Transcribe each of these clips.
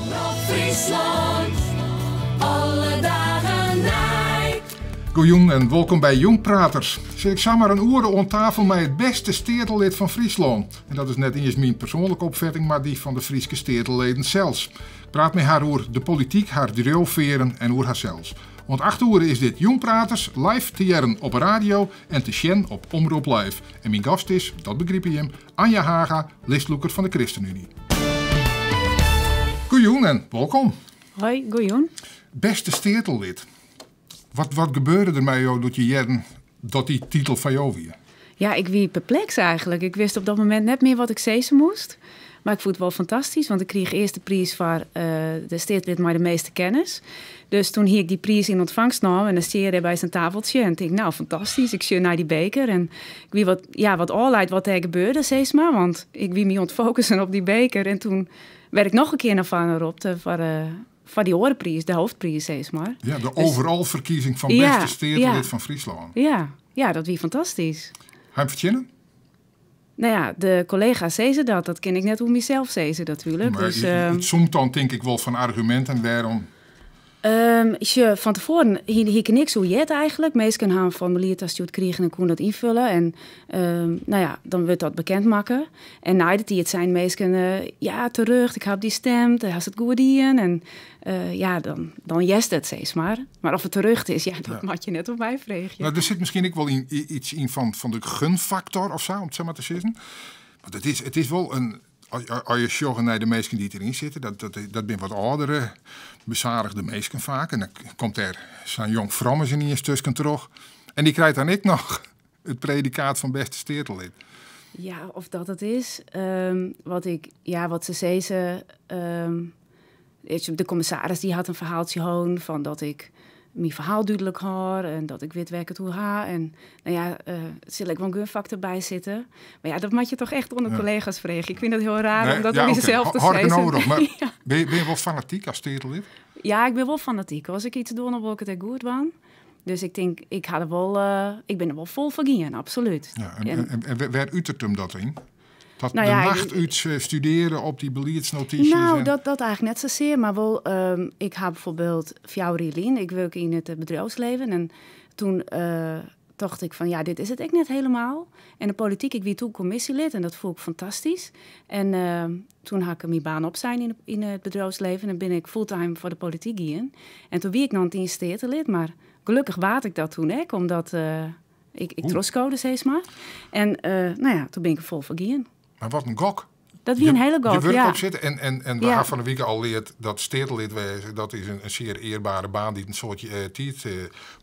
Omrop Fryslân, alle dagen nij. Goejûn en wolkom by Jongpraters. Sit ik samar in oere oan tafel mei it bêste steatelid fan Fryslân. En dat is net iens myn persoanlike opfetting, mar dy fan de Fryske steateleden sels. Ik praat mei har oer de polityk, har driuwfearren en oer harsels. Oant 8 oere is dit Jongpraters, live te hearren op 'e radio en te sjen op Omrop Live. En myn gast is, dat begripe jim, Anja Haga, listlûker fan de ChristenUnie. Goejûn en wolkom. Hoi, goejûn. Bêste steatelid, wat gebeurde der mei jo doe't je hearden dat dy titel fan jo wie? Ja, ik wie perpleks eigentlik. Ik wist op dat momint net mear wat ik sizze moast. Mar ik fûn it wol fantastysk, want ik krige earst de priis foar eh, de steatelid mei de measte kennis. Dus toen hie ik dy priis yn ûntfangst nommen en dan steane je dêr by sa'n tafeltsje en tink, nou, fantastysk. Ik sjoch nei dy beker en ik wie wat, ja, wat ôflaat wat dêr gebeurde, sis mar. Want ik wie my oan it fokussen op dy beker en toen werd ik noch in kear nei foaren roppen foar dy oare priis, de hoofdpriis, sis mar. Ja, de Dus, overalferkiezing fan ja, bêste steatelid ja. fan Fryslân. Ja, ja, dat wie fantastysk. Ha him fertsjinne? Nou ja, de kollega's sizze dat. Dat kin ik net oer mysels sizze natuerlik. Mar Dus, it somt dan tink ik wol fan arguminten wêrom. Sjoch, fan tefoaren hie ik niks oer heard eigentlik. Minsken ha in formulier tastjoerd krigen en koene dat ynfulle. En nou ja, dan wurdt dat bekend makke. En nei de tiid seinen minsken, ja, terjochte, ik ha op dy stimd, hast it goed dien. En ja, dan hearst it, sis mar. Mar oft it terjochte is, ja, dat moatte je net oan my freegje. Nou, der sit miskien ek wol iets yn fan de gunfaktor of sa, om it sa mar te sizzen. Want it is wol in, as je sjogge nei de minsken dy't deryn sitte, dat binne wat âldere, besadigde minsken faak. En dan komt dêr sa'n jong frommes yniens tuskentroch. En dy krijt dan ek noch it predikaat fan bêste steatelid. Ja, of dat it is. Wat ik, ja, wat se sizze, is, de kommissaris dy hat in ferhaaltsje holden fan dat ik myn ferhaal dúdlik hâld en dat ik wit wêr't ik it oer ha. En nou ja, sil ek wol in gunfaktor by sitte. Mar ja, dat moat je toch echt oan de kollega's freegje. Ik fyn dat hiel raar Nee, om dat ja, oer oké. jezelf te Hâld ik sizzen. no op, mar binne je wol fanatyk as steatelid? Ja, ik bin wol fanatyk. As ik iets doch, dan wol ik it ek goed dwaan. Dus ik tink, ik ha der wol, ik bin der wol fol foar gien, absolút. Ja, En en wêr uteret him dat yn? Dat Nou de ja, nacht út studearje op dy beliedsnotysjes? Nou, en dat eigentlik net sasear, mar wol, ik ha byfoarbyld 4 jier lyn, ik wurke yn it bedriuwslibben en toen tocht ik fan, ja, dit is it ek net hielendal. En de polityk, ik wie toen kommisjelid en dat fûn ik fantastysk. En toen ha ik myn baan opsein yn it bedriuwslibben en bin ik fulltime foar de polityk gien. En toen wie ik noch net iens steatelid, mar gelokkich waard ik dat toen ek, omdat ik trochskode, sis mar. En nou ja, toen bin ik der fol foar gien. Mar wat in gok. Dat wie in hiele gok, Je wurk ja. opsitte en we ha fan 'e wike al leard dat steatelid wêze, dat is in sear earbere baan dy't in soad tiid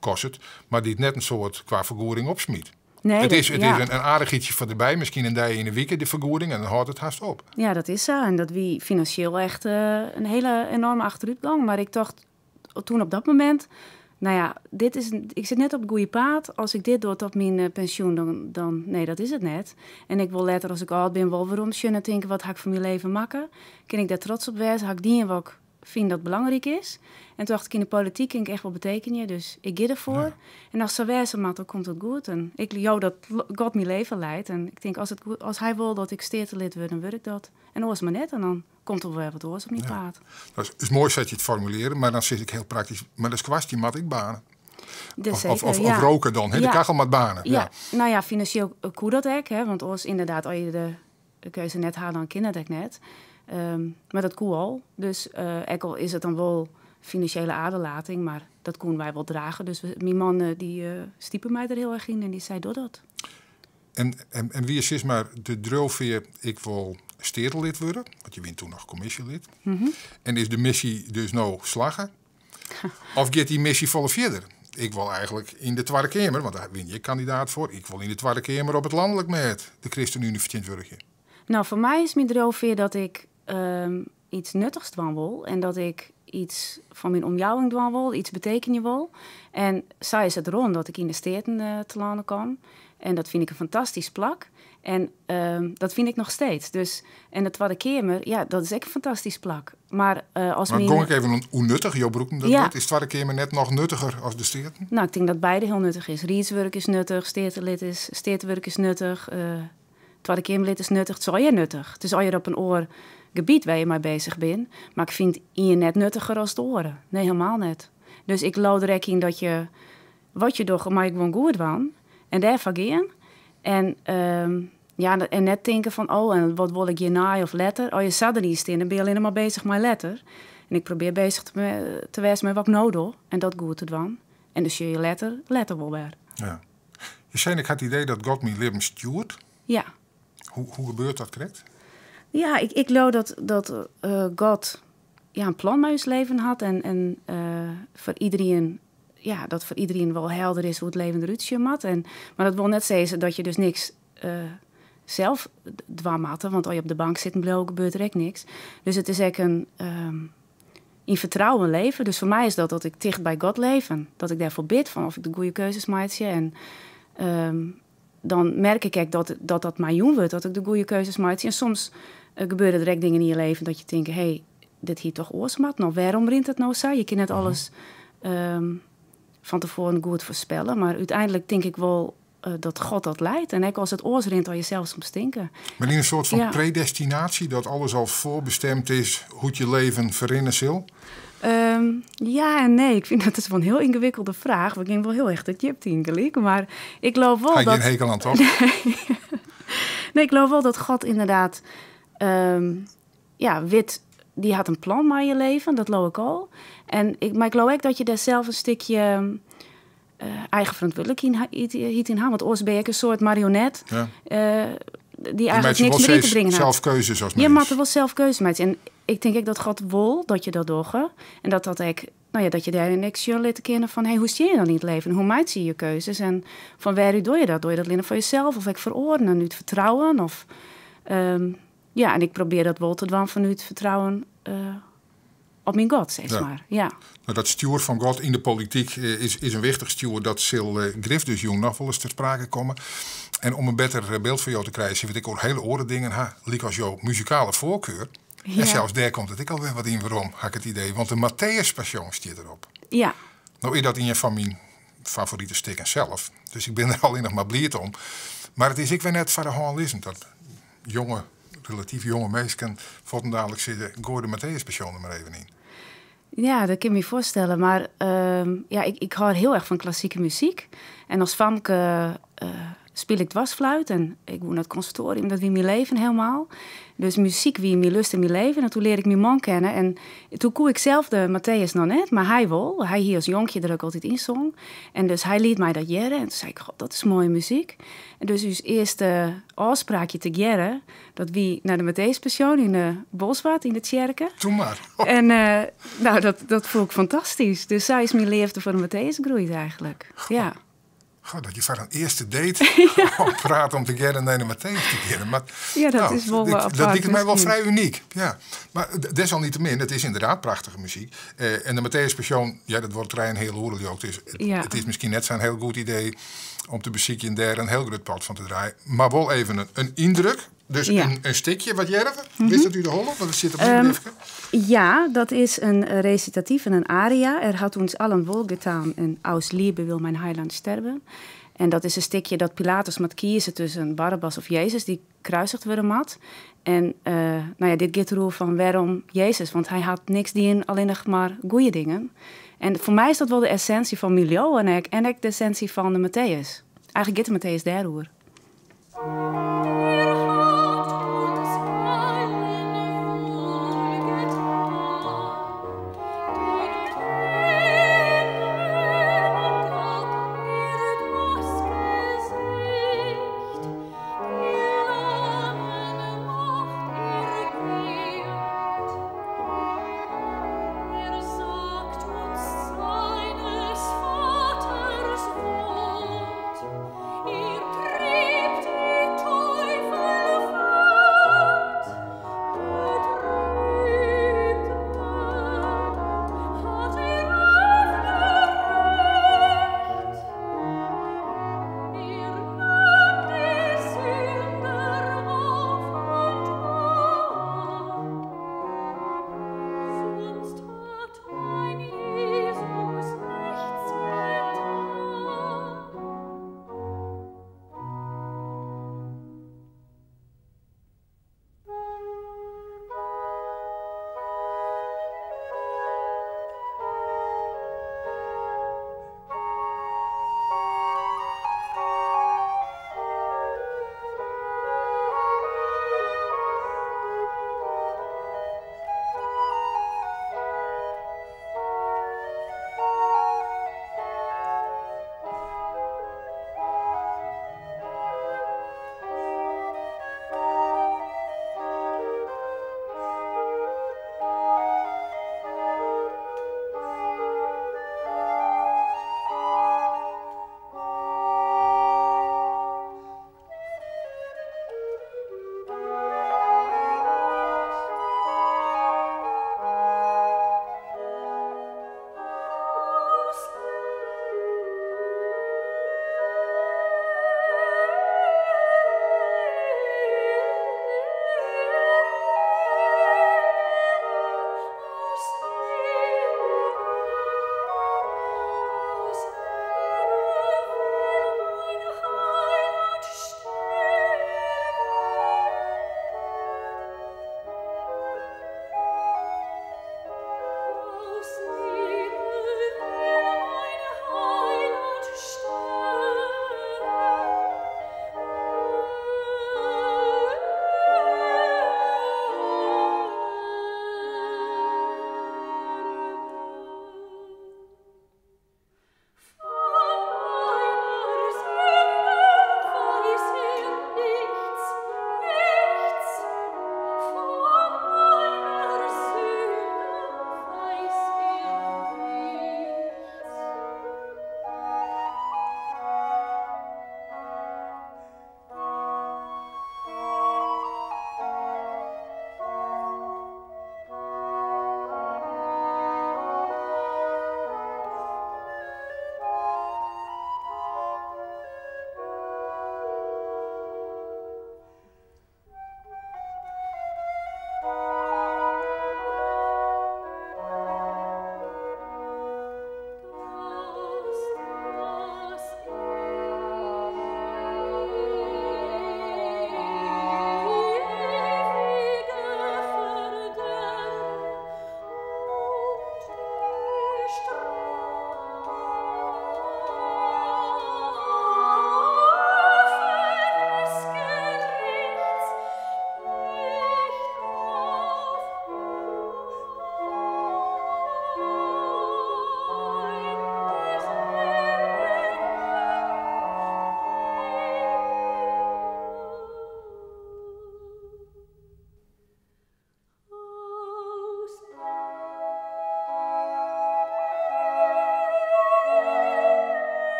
kostet, mar dy't net in soad kwa fergoeding opsmyt. Nee, dat Het ja. is in aardichheidsje foar derby, miskien in dei yn 'e wike de fergoeding en dan hâldt it hast op. Ja, dat is sa. En dat wie finansjeel echt in hiele enoarme achterútgong. Mar ik tocht toen op dat momint, nou ja, dit is in, ik sit net op it goede paad. As ik dit doch tot myn pensjoen, dan nee, dat is it net. En ik wol letter, as ik âld bin, wol werom sjen en tinke, wat ha ik fan myn leven makke? Kin ik dêr trots op wêze? Ha ik dien wat ik fyn dat belangryk is? En toen tocht ik, yn de polityk kin ik echt wol betekenje, dus ik gean derfoar. En as it sa wêze moat, dan komt it goed. En ik leau dat God myn leven leidt. En ik tink, as hy wol dat ik steatelid wurd, dan wurd ik dat. En oars mar net, en dan komt der wer wat oars op myn paad. Dat is moai sa't je it formulearje, mar dan sis ik hiel praktysk, mar de skoarstien moat ek baarne. De Of zeker, ja. roken dan, hè? De kachel moat baarne. Nou ja, finansjeel koe dat ek, hè? Want oars inderdaad, as je de keuze net ha, dan kin dat ek net. Mar dat koe al. Dus ek al is it dan wol finansjele aderlating, mar dat koene wy wol drage. Dus myn man dy stipe my der hiel erch yn en dy sei, doch dat. En wie sis mar de driuwfear, ik wol steatelid wurde, want je wiene toen noch kommisjelid. En is de missy dus no slagge? Of giet dy missy folle fierder? Ik wol eigentlik yn de Twadde Keamer, want dêr wie je kandidaat foar. Ik wol yn de Twadde Keamer op it lanlik mêd de ChristenUnie fertsjintwurdigje. Nou, foar my is myn driuwfear dat ik iets nuttichs dwaan wol en dat ik iets fan myn omjouwing dwaan wol, iets betekenje wol. En sa is it rûn dat ik yn de Steaten telâne kom. En dat fyn ik in fantastysk plak. En dat fyn ik noch steeds. Dus, en de Twadde Keamer, ja, dat is ek in fantastysk plak. Mar as Mar myn gong ik even om ûnnuttich, jo brûkten dat wurd. Is Twadde Keamer net noch nuttiger as de Steaten? Nou, ik tink dat beide hiel nuttich is. Riedswurk is nuttich, Steatelid is, Steatewurk is nuttich, Twadde Keamerlid is nuttich, it is allegear nuttich. It is allegear op in oar gebiet wêr je mei beuzich binne. Mar ik fyn ien net nuttiger as de oare. Nee, hielendal net. Dus ik leau der ek yn dat je wat je dogge, mar ik gewoan goed dwaan. En dêrfoar gean. En, ja, en net tinke fan, oh, en wat wol ik hjirnei of letter. As je sa deryn stean, dan binne je allinnich mar beuzich mei letter. En ik probearje beuzich te wêzen mei wat ik no doch en dat goed te dwaan. En dan sjogge je letter wol wer. Ja. Je sei, ik ha it idee dat God myn libben stjoert. Ja. Hoe gebeurt dat krekt? Ja, ik leau dat God, ja, in plan mei ús leven hat. En foar iderien, ja, dat foar iderien wol helder is hoe't it leven derút sjen moat. Mar dat wol net sizze dat je dus niks sels dwaan moatte. Want as je op de bank sitten bliuwe, gebeurt der ek niks. Dus it is ek in yn fertrouwen leven. Dus foar my is dat dat ik ticht by God leef. Dat ik dêrfoar bid, fan oft ik de goede keuzes meitsje. En dan merk ik ek dat dat my jûn wurdt, dat ik de goede keuzes meitsje. En soms gebeure der ek dingen yn je leven dat je tinke, hey, dit hie toch oars moatten. Of wêrom rint it no sa? Je kinne net alles fan tefoaren goed foarspelle. Mar úteinlik tink ik wol dat God dat leidt. En ek as it oars rint, dan je sels soms tinke. Mar yn in soart fan predestinatie, dat alles al foarbestimd is hoe't je leven ferrinne sil? Ja en nee. Ik fyn dat is wol in hiel yngewikkelde fraach. We gean wol hiel erch de djipte yn, gelyk. Mar ik leau wol Ha je dat gjin hekel oan, toch? Nee, ik leau wol dat God ynderdaad, ja, wit, dy hat in plan mei je leven, dat leau ik al. Mar ik leau ek dat je dêr sels in stikje eigen ferantwurdlikheid yn ha. Want oars bin je ek in soart marionet, dy Die eigentlik meitsje niks wol mear yn te bringen hat. Zelf keuzes as Je mens. moat der wol sels keuzes meitsje. En ik tink ek dat God wol dat je dat dogge. En dat dat ek, nou ja, dat je dêryn ek sjen litte kinne fan, hey, hoe stean je dan yn it leven? Hoe meitsje je je keuzes? En fan wêrút doe je dat? Doe je dat allinnich foar jesels of ek foar oaren en út fertrouwen? Of ja, en ik probearje dat wol te dwaan fanút fertrouwen op myn God, sis mar. Ja. Nou, dat stjoer fan God yn de polityk is in wichtich stjoer. Dat sil grif dus jûn noch wolris ter sprake komme. En om in better byld foar jo te krijen, sil ik oer hiele oare dingen ha, lykas jo muzikale foarkar. En sels dêr komt it ek alwer wat yn werom, ha ik it idee. Want de Matthäus Passion stiet derop. No is dat ien fan myn favorite stikken sels. Dus ik bin der allinnich mar bliid om. Mar it is ek wer net foar de hân lizzend dat jonge, relatyf jonge minsken fuortendaliks sizze, goai de Matthäus Passion der mar even yn. Ja, dat kin ik my foarstelle. Mar ja, ik hâld hiel erch fan klassike muzyk. En as famke spile ik dwarsfluit en ik woe nei it konservatorium, dat wie myn leven hielendal. Dus muzyk wie myn lust yn myn leven. En doe learde ik myn man kennen en doe koe ik sels de Matthäus noch net, mar hy wol. Hy hie as jonkje der ek altyd yn song. En dus hy liet my dat hearre en doe sei ik, god, dat is moaie muzyk. En dus ús earste ôfspraakje tegearre, dat wie nei de Matthäus Passion yn de Bolsward, yn de tsjerke. Doe mar. En nou, dat fûn ik fantastysk. Dus sa is myn leafde foar de Matthäus groeid eigentlik. Goh. Ja. Goh, dat je foar in earste date al praat om tegearre nei de Matthäus te gean. Mar, Ja, dat nou, is wol dat apart liket my wol miskien. frij unyk. Ja. Mar desalniettemin, it is ynderdaad prachtige muzyk. En de Matthäus Passion, ja, dat wurdt trije en hiel oere ljocht. Dus it is miskien net sa'n hiel goed idee om te besykjen dêr in hiel grut part fan te draaien. Mar wol even in yndruk. Dus in stikje wat hearre we? Wist dat út de holle? Want it sit op myn briefke. Ja, dat is in recitatief en in aria. Er hat ons allen wohlgetan en aus Liebe wil mijn heiland sterven. En dat is in stikje dat Pilatus moat kieze tusken Barabbas of Jezus, dy't kruisigd wurde moat. En dit giet deroer fan wêrom Jezus, want hy hat niks dien, allinnich mar goede dingen. En foar my is dat wol de essinsje fan myn leauwen en ek de essinsje fan de Matthäus. Eigentlik giet de Matthäus dêroer. Ihr trieb die Teufel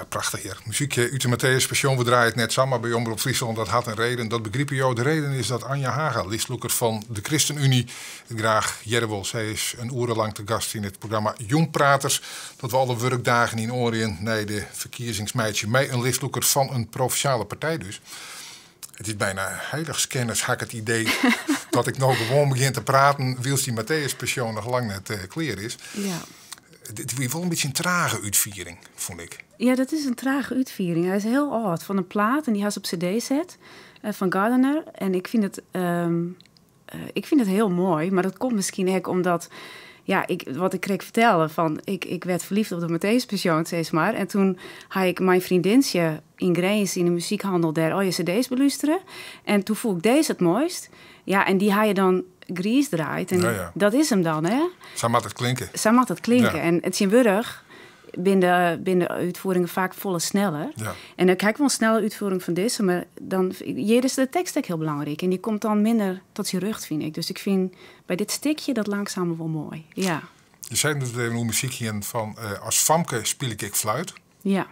Prachtich hear. Muzykje út de Matthäus Passion. We draaie it net samar by Omrop Fryslân. Dat hat in reden. Dat begripe jo. De reden is dat Anja Haga, listlûker fan de ChristenUnie, it graach hearre wol. Sy is in oere lang te gast yn it programma Jûnpraters, dat we alle wurkdagen yn oanrin nei de ferkiezings meitsje mei in listlûker fan in provinsjale partij dus. It is byna heilichskennis, ha ik it idee, dat ik no gewoan begjin te praten wylst dy Matthäus Passion noch lang net eh, klear is. Ja. It wie wol in bytsje in trage útfiering, fûn ik. Ja, dat is in trage útfiering. Hy is hiel âld, fan in plaat en dy ha se op cd set eh, fan Gardner. En ik fyn it, um, ik fyn it hiel moai, mar dat komt miskien ek omdat, ja, ik, wat ik krekt fertelde, fan ik, ik werd verliefd op de Matthäus Passion, sis mar. En toen ha ik myn freondintsje yn Grins yn de muzykhannel dêr al je cd's belústere. En toen fûn ik dizze it moaist. Ja, en dy ha je dan griis draaid. En Ja, ja. dat is him dan, hè? Sa moat it klinke. Sa moat it klinke. Ja. En tsjintwurdich binne de útfieringen faak folle sneller. Ja. En dan krijg ik wol in snelle útfiering fan dizze, mar dan hjir is de tekst ek hiel belangryk. En dy komt dan minder ta syn rjocht, fyn ik. Dus ik fyn by dit stikje dat langsame wol moai. Ja. Je seinen dat even oer muzyk hienen fan eh, as famke spile ik fluit. Ja.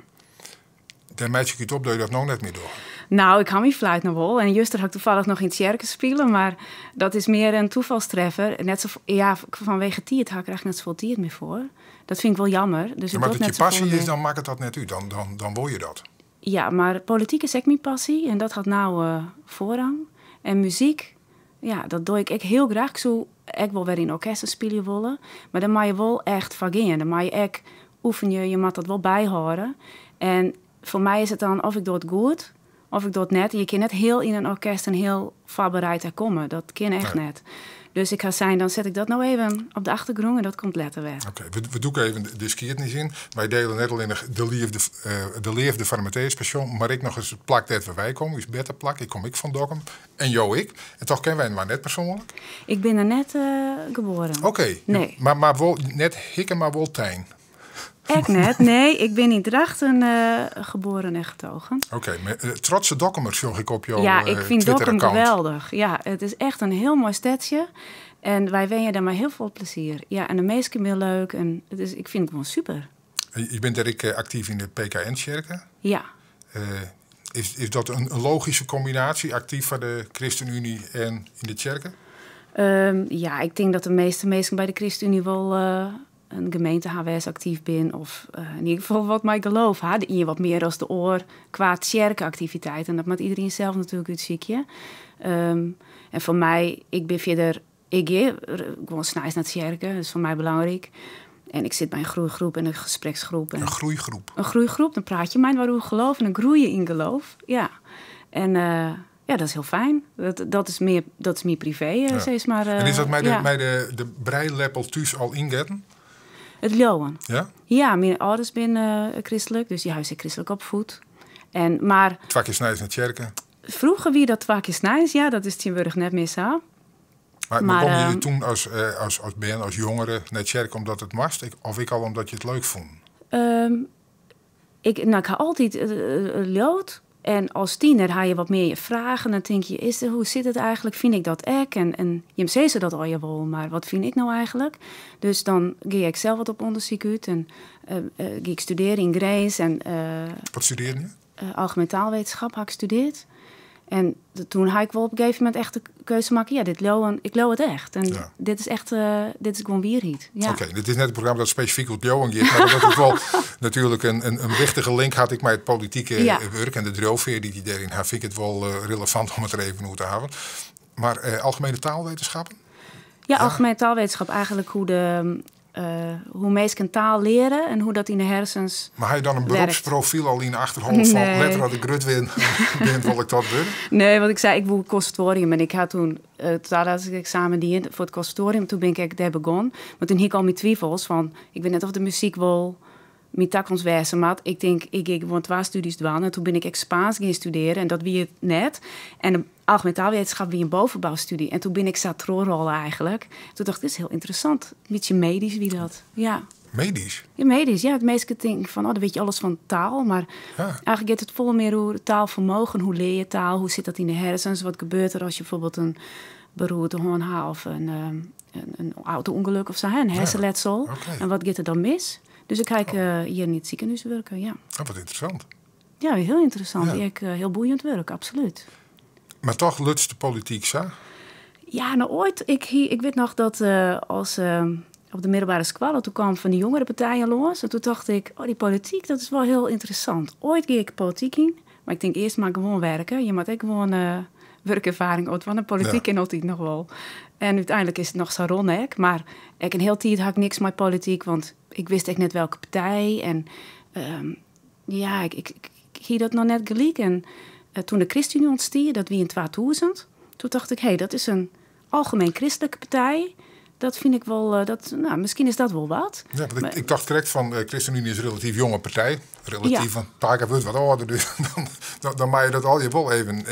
Dêr meitsje ik út op dat je dat no net mear dogge. Nou, ik ha myn fluit noch wol. En juster ha ik tafallich noch yn tsjerke spile, mar dat is mear in tafalstreffer. Net sa, ja, fanwege tiid ha ik der eigentlik net safolle tiid mear foar. Dat fyn ik wol jammer. Dus Ja, ik mar doch as it je net safolle passy is, mear. dan makket dat net út. Dan, dan, dan wol je dat. Ja, mar polityk is ek myn passy en dat hat no eh, foarrang. En muzyk, ja, dat doch ik ek hiel graach. Ik soe ek wol wer yn orkesten spylje wolle. Mar dan moatte je wol echt foar gean. Dan moatte je ek oefenje, je moatte dat wol byhâlde. En foar my is it dan of ik doch it goed of ik doch it net. En je kinne net hiel yn in orkest en hiel foarbereid dêr komme. Dat kin echt Nee. net. Dus ik ha sein, dan set ik dat no even op de achtergrûn en dat komt letter wer. Oké, we dûke even de skiednis yn. Wy diele net allinnich de leafde, eh, de leafde foar de Matthäus Passion, mar ek noch ris it plak dêr't we weikomme, ús berteplak. Ik kom ek fan Dokkum en jo ek. En toch kenne wy inoar net persoanlik. Ik bin der net eh, geboren. Oké, Nee. mar wol, net hikke, mar wol tein. Ek net. Nee, ik bin yn Drachten eh, geboren en getogen. Oké, mar, eh, trotse Dokkumer sjoch ik op jo Ja, eh, ik fyn Dokkum Twitter-account. geweldich. Ja, it is echt in hiel moai stedsje. En wy wenje dêr mei hiel folle plezier. Ja, en de minsken binne leuk. En it is, ik fyn it gewoan super. En Je bent dêr ek eh, aktyf yn de PKN-tsjerke. Ja. Eh, is, is dat in logyske kombinaasje, aktyf foar de ChristenUnie en yn de tsjerke? Ja, ik tink dat de measte minsken by de ChristenUnie wol eh, in gemeente ha wêr't se aktyf binne. Of eh, yn ieder gefal wat mei geloof ha. De ien wat mear as de oar kwa tsjerkeaktiviteit. En dat moat iderien sels natuerlik útsykje. En foar my, ik bin fierder... Ik gean gewoan sneins nei tsjerke, dat is foar my belangryk. En ik sit by in groeigroep en in gespreksgroep. En In groeigroep? In groeigroep, dan prate je mei inoar oer geloof en dan groeie je yn geloof. Ja. En eh, ja, dat is hiel fijn. Dat is mear privee, eh, Ja. sis mar. En is dat ja. mei de brijleppel thús al yngetten? It leauwen. Ja? Ja, myn âlders binne kristlik, dus dy hawwe se kristlik opfied. En, mar Twa kear sneins nei tsjerke? Froeger wie dat twa kear sneins, ja, dat is tsjintwurdich net mear sa. Mar, Mar, begûnen jullie toen eh, as bern, as jongere, nei tsjerke omdat it moast? Of ek al omdat je it leuk fûnen? Ik, nou, ik ha altyd leaud. En as tiener ha je wat mear fragen. Dan tink je, hoe sit it eigentlik? Fyn ik dat ek? En jim sizze dat allegear wol, mar wat fyn ik no eigentlik? Dus dan gean ik sels wat op ûndersyk út. En gean ik studearjen yn Grins. En, Wat studearre je? Algemeen taalwetenschap ha ik studearre. En toen ha ik wol op in gegeven momint echt de keuze makke. Ja, dit leauwen, ik leau it echt. En dit is echt, dit is gewoan wierheid. Ja. Oké, dit is net in programma dat spesifyk oer leauwen giet, mar dat is wol natuerlik in wichtige link hat ek mei it politike wurk en de driuwfear dy't je dêryn ha, fyn ik it wol relevant om it der even oer te hawwen. Mar algemene taalwetenschappen? Ja, algemene taalwetenschap. Eigentlik hoe minsken taal leare en hoe't dat yn de hersens Mar ha je dan in werkt. beropsprofyl al yn de achterholle fan Nee. letter as ik grut bin, wol ik dat wurde? Nee, want ik sei, ik woe konservatorium en ik ha toen tariedingsexamen dien foar it konservatorium. Toen bin ik ek dêr begûn. Mar toen hie ik al myn twivels fan, ik wit net oft de muzyk wol myn takomst wêze moat. Ik tink, ik gean gewoan 2 studies dwaan. En toen bin ik ek Spaans gean studearjen en dat wie it net. En de algemene taalwetenschap wie in bovenbouwstudie. En toen bin ik sa trochrôle eigentlik. Toen tocht ik, dit is hiel ynteressant. In bytsje medysk wie dat. Ja. Medysk? Ja, medysk. Ja, it measte tinke fan, oh, dan wit je alles fan taal. Mar eigentlik giet it folle mear oer taalfermogen. Hoe lear je taal? Hoe sit dat yn de hersens? Wat gebeurt der as je byfoarbyld in beroerte hân ha of in auto-ûngelok of sa, hè, in hersenletsel. En wat giet der dan mis? Dus ik ha ek hjir yn it sikehûs wurke, ja. Oh, wat ynteressant. Ja, hiel ynteressant. Ek hiel boeiend wurk, absolút. Mar toch luts de polityk sa? Ja, no oait, ik hie, ik wit noch dat as op de middelbere skoalle, toen kaam fan de jongere partijen lâns en toen tocht ik, oh, dy polityk, dat is wol hiel ynteressant. Oait gie ik polityk yn, mar ik tink earst mar gewoan werke. Je moatte ek gewoan wurkerfaring opdwaan. De polityk kin altyd noch wol. En úteinlik is it noch sa rûn ek. Mar ek in hiel tiid ha ik niks mei polityk, want ik wist ek net welke partij. En ja, ik, ik, ik hie dat noch net gelyk. En toen de ChristenUnie ûntstie, dat wie yn 2000, toen tocht ik, hé, dat is in algemeen kristlike partij. Dat fyn ik wol, dat, no, miskien is dat wol wat. Ja, want ik tocht krekt fan ChristenUnie is in relatyf jonge partij. Relatyf, want Taeke wurdt wat âlder, dus dan mei je dat allegear wol even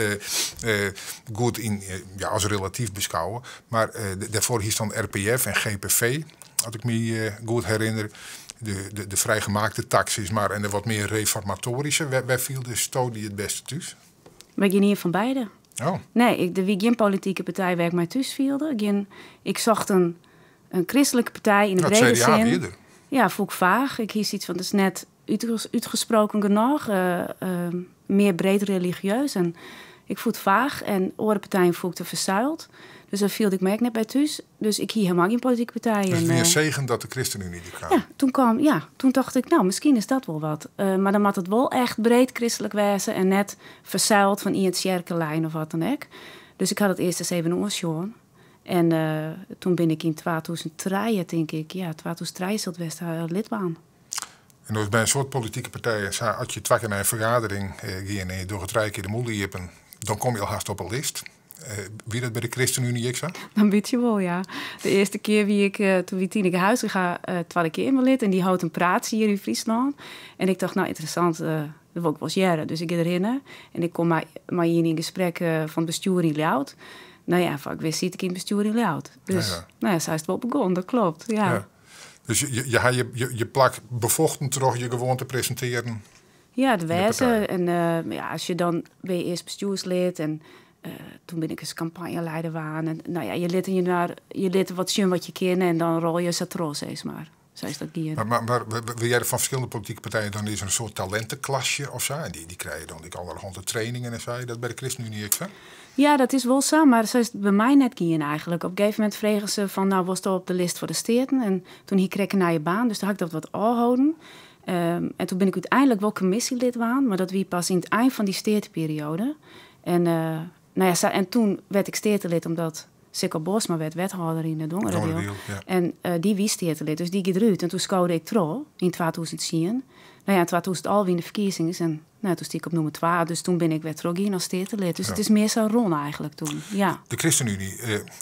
goed yn, ja, as relatyf beskôgje. Mar dêrfoar hiest dan RPF en GPV, as ik my goed herinner. De vrijgemaakte tak sis mar en de wat mear reformatoaryske. Wêr fieldesto dy it bêste thús? Mar gjin ien fan beide. Oh. Nee, der wie gjin politike partij wêr't ik my thús fielde. Gjin, ik socht in kristlike partij yn de Dat brede CDA sin. wie der. Ja, fûn ik faach. Ik hie sayts fan, dat is net útgesproken genôch. Mear breed religieus. En ik fûn it faach. En oare partijen fûn ik te fersuild. Dus dêr fielde ik my ek net by thús. Dus ik hie hielendal gjin politike partij. Dus it En, wie in segen dat de ChristenUnie der kaam. Ja, toen kwam, ja, toen tocht ik, no, miskien is dat wol wat. Mar dan moat it wol echt breed kristlik wêze en net fersuild fan ien tsjerkelijn of wat dan ek. Dus ik ha dat earst ris even oansjoen. En toen bin ik yn 2003, tink ik, ja, 2003 sil it west ha, lid waard. En dat is by in soad politike partijen sa, as je twa kear nei in fergadering gean en je dogge trije kear de mûle iepen, dan komme je al hast op 'e list. Wie dat by de ChristenUnie ek sa? Dan wit je wol, ja. De earste kear wie ik, toen wie Tineke Huizinga Twadde Keamerlid en dy hold in praatsje hjir yn Fryslân. En ik tocht, no, ynteressant, dat wol ik wol ris hearre. Dus ik gean derhinne en ik kom mei ien yn gesprek fan it bestjoer yn Ljouwert. No ja, foar ik wist siet ik yn it bestjoer yn Ljouwert. Dus, no ja, sa is it wol begûn, dat kloppet, ja. Ja. Dus je ha je plak befochten troch je gewoan te presintearjen? Ja, de In de partij. wêze. En ja, as je dan bin je earst bestjoerslid en toen bin ik ris kampanjeleider waard. En, no ja, je litte je naar, je litte wat sjen wat je kinne en dan rol je sa troch, sis mar. Sa is dat gien. Mar we hearre fan ferskillende politike partijen, dan is der in soart talinteklasje of sa. En dy krije dan ek allerhande trainingen en sa. Is dat by de ChristenUnie ek sa? Ja, dat is wol sa, mar sa is it by my net gien eigentlik. Op in gegeven momint fregen se fan, no, wolsto op de list foar de Steaten? En toen hie ik krekt in nije baan, dus toen ha ik dat wat ôfholden. En toen bin ik úteinlik wol kommisjelid waard, mar dat wie pas yn it ein fan dy steateperioade. En, no ja, sa, en toen werd ik steatelid omdat Sicco Boorsma werd wethâlder yn de Dongeradiel. Dongeradiel, ja. En dy wie steatelid, dus dy gie derút. En toen skode ik troch yn 2010. No ja, yn 2011 wiene de ferkiezings en no, toen stie ik op nûmer 2. Dus toen bin ik wer trochgien as steatelid. Dus it is mear sa rûn eigentlik toen, ja. De ChristenUnie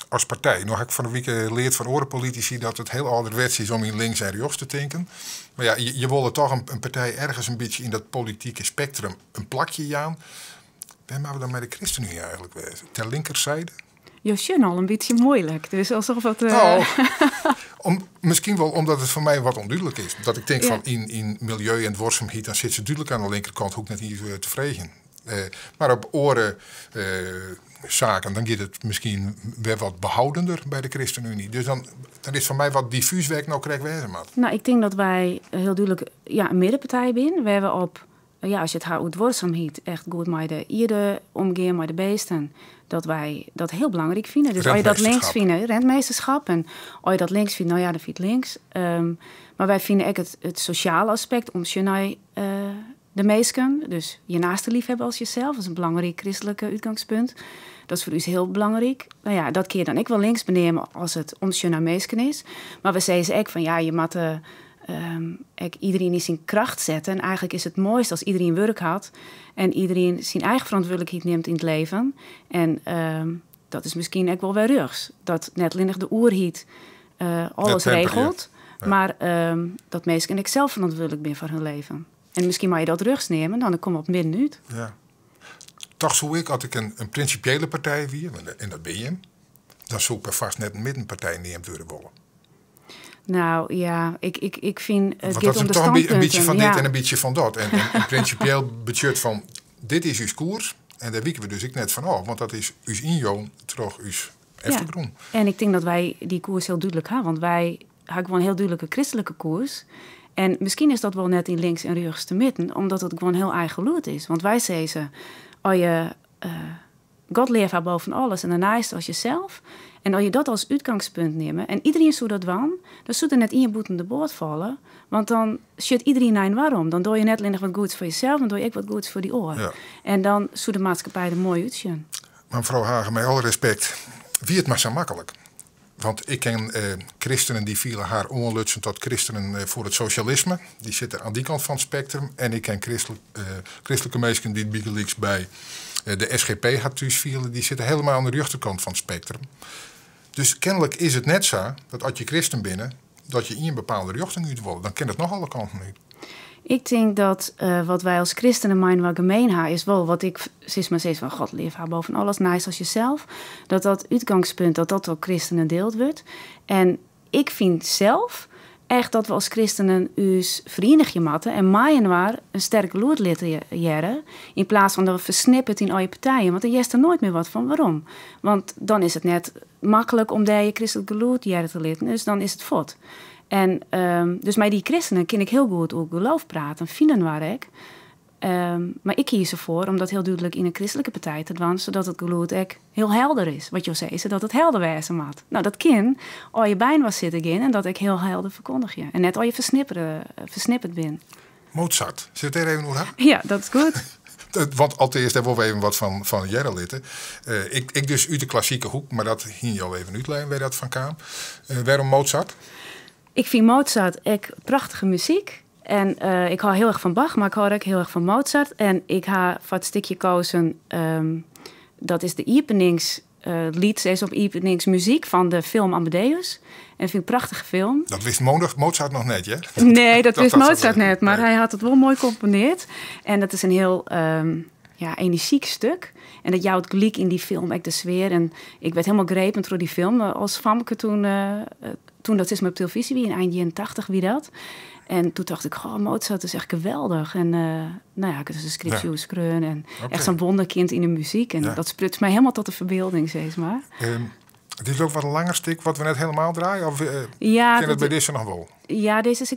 as partij. No ha ik fan 'e wike leard fan oare politisy dat it hiel âlderwets is om yn links en rjochts te tinken. Mar ja, je wolle toch in partij ergens in bytsje yn dat politike spektrum in plakje jaan. Wêr moatte we dan mei de ChristenUnie eigentlik wêze? Ter linkerzijde? Jo sjogge al in bytsje muoilik, dus alsof it, No, miskien wol omdat it foar my wat ûndúdlik is. Dat ik tink fan yn miljeu en duorsumheid, dan sit se dúdlik oan de linkerkant, hoech ik net iens te freegjen. Mar op oare saken, dan giet it miskien wer wat behoudender by de ChristenUnie. Dus dan is it foar my wat diffús wêr ik no krekt wêze moat. No, ik tink dat wy hiel dúdlik, ja, in middenpartij binne, wêr we op, ja, as je it ha oer duorsumheid, echt goed mei de ierde omgean, mei de beesten, dat wy dat hiel belangryk fine. Dus as je dat links Rentmeesterschap. fine, rentmeesterschap. En as je dat links fine, no ja, dan fyn it links. Mar wy fine ek it sosjale aspekt om sjen nei de minsken. Dus je naaste lief hebben als jezelf, dat is in belangryk kristlik útgongspunt. Dat is foar ús hiel belangryk. No ja, dat kin je dan ek wol links beneame as it om sjen nei minsken is. Mar we sizze ek fan, ja, je moatte ek iderien yn syn kracht sette. En eigentlik is it moaiste as iderien wurk hat en iderien syn eigen ferantwurdlikheid nimt yn it leven. En dat is miskien ek wol wer rjochts. Dat net allinnich de oerheid alles Net temperje. regelt, mar dat minsken ek sels ferantwurdlik binne foar hun leven. En miskien mei je dat rjochts neame, dan kom op midden út. Ja. Toch soe ik, as ik in prinsipiële partij wie, en dat bin je, dan soe ik perfoarst net in middenpartij neamd wurde wolle. Nou ja, ik fyn it Want giet dat om is de toch een bytsje standpunten, fan dit ja. en in bytsje fan dat. En prinsipieel betsjut fan, dit is ús koers en dêr wike we dus ek net fan ôf, want dat is ús ynjûn troch ús eftergrûn. En ik tink dat wy dy koers hiel dúdlik ha, want wy ha gewoan in hiel dúdlike kristlike koers. En miskien is dat wol net yn links en rjochts te mjitten, omdat it gewoan hiel eigen lûd is. Want wy sizze, as je God leaf ha boven alles en de neiste as jesels. En as je dat as útgangspunt nimme, en iderien soe dat dwaan, dan soe der net ien bûten de boat falle. Want dan sjocht iderien nei inoar om. Dan doch je net allinnich wat goeds foar jesels, mar doch je ek wat goeds foar dy oar. En dan soe de maatskippij der moai útsjen. Mar mefrou Hagen, mei alle respekt, wie it mar sa maklik? Want ik ken kristenen dy fiele har oanlutsen tot kristenen foar it sosjalisme. Dy sitte oan dy kant fan it spektrum. En ik ken kristlike minsken dy't bygelyks by de SGP har thús fiele. Dy sitte helemaal oan de rjochterkant fan it spektrum. Dus kenlik is it net sa dat as je kristen binne, dat je ien bepaalde rjochting út wolle. Dan kin it noch alle kanten út. Ik tink dat wat wy as kristenen mei-inoar gemeen ha, is wol wat ik sis mar sis fan God leaf ha boven alles, neist as jesels. Dat dat útgangspunt, dat dat troch kristenen dield wurdt. En ik fyn sels echt dat we as kristenen ús ferienigje moatte en mei-inoar in sterk lûd litte hearre, yn plaats fan dat we fersnipperd yn al je partijen, want dan hearst der noait mear wat fan. Waarom? Want dan is it net maklik om dêr je kristlik gelûd hearre te litten, dus dan is it fuort. En dus mei dy kristenen kin ik hiel goed oer geloof prate, fine inoar ek. Mar ik kies derfoar om dat hiel dúdlik yn in kristlike partij te dwaan, sadat it gelûd ek hiel helder is. Wat jo sizze, dat it helder wêze moat. No, dat kin as je byinoar sitte gean en dat ek hiel helder ferkondigje. En net as je fersnipperd binne. Mozart, sit dêr even oer ha? Ja, dat is goed. Want alteast, dêr wolle we even wat fan hearre litte. Ik dus út de klassike hoek, mar dat hiene jo even útlein wêr dat fan kaam. Wêrom Mozart? Ik fyn Mozart ek prachtige muzyk. En ik hâld hiel erch fan Bach, mar ik hâld ek hiel erch fan Mozart. En ik ha foar it stikje kozen, dat is de iepeningsliet, is op iepeningsmuzyk fan de film Amadeus. En fyn ik in prachtige film. Dat wist Mozart noch net, hè? Nee, dat Dat wist dat Mozart zo net, mar nee. hy hat it wol moai komponearre. En dat is in hiel energiek stuk. En dat jout gelyk yn dy film ek de sfear. En ik waard hielendal grepen troch dy film. As famke toen dat sis mar op televyzje wie, yn ein jierren 80 wie dat. En toen tocht ik, goh, Mozart is echt geweldich. En ik ha dus in skripsje oer skreaun. En echt sa'n wonderkind yn de muzyk. En dat spruts my hielendal tot de ferbylding, sis mar. It is ek wat in langer stik wat we net hielendal draaie? Of kin it by dizze noch wol? Ja, dizze is,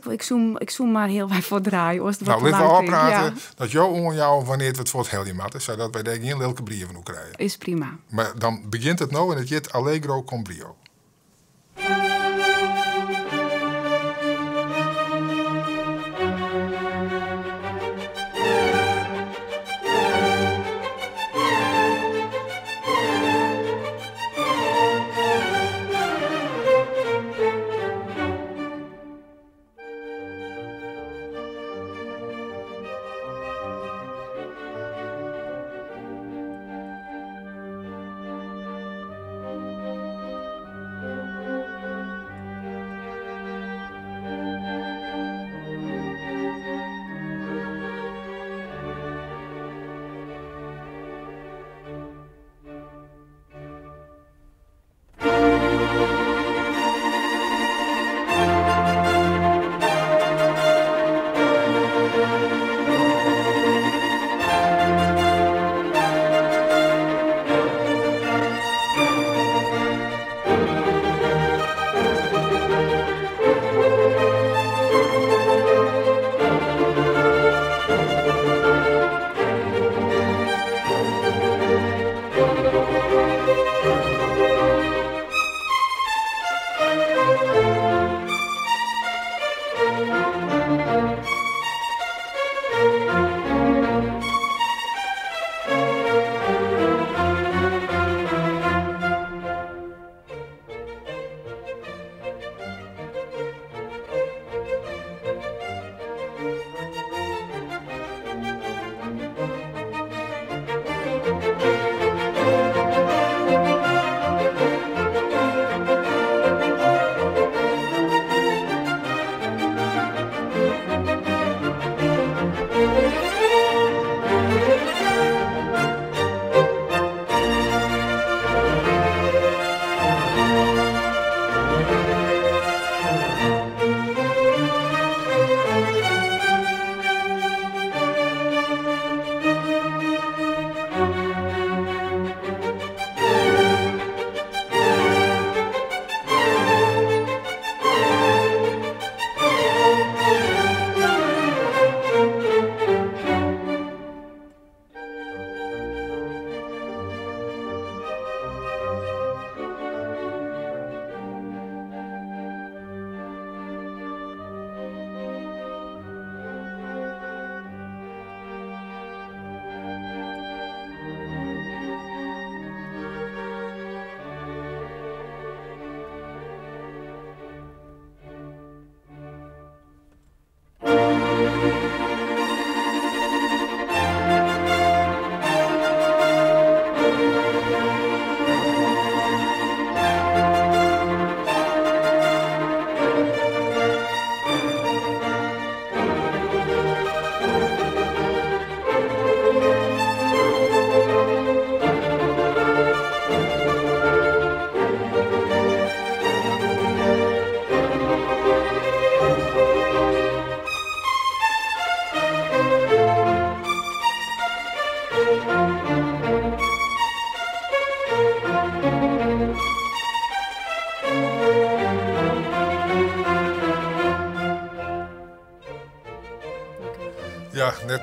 ik soe mar hiel wy foar draaie, oars it wat te Litte we lang klinkt. ôfprate dat jo oanjouwe wannear't we it fuorthelje moatte, sadat wy dêr gjin lilke brieven oer krije. Is prima. Mar dan begjint it no en it hjit Allegro con brio.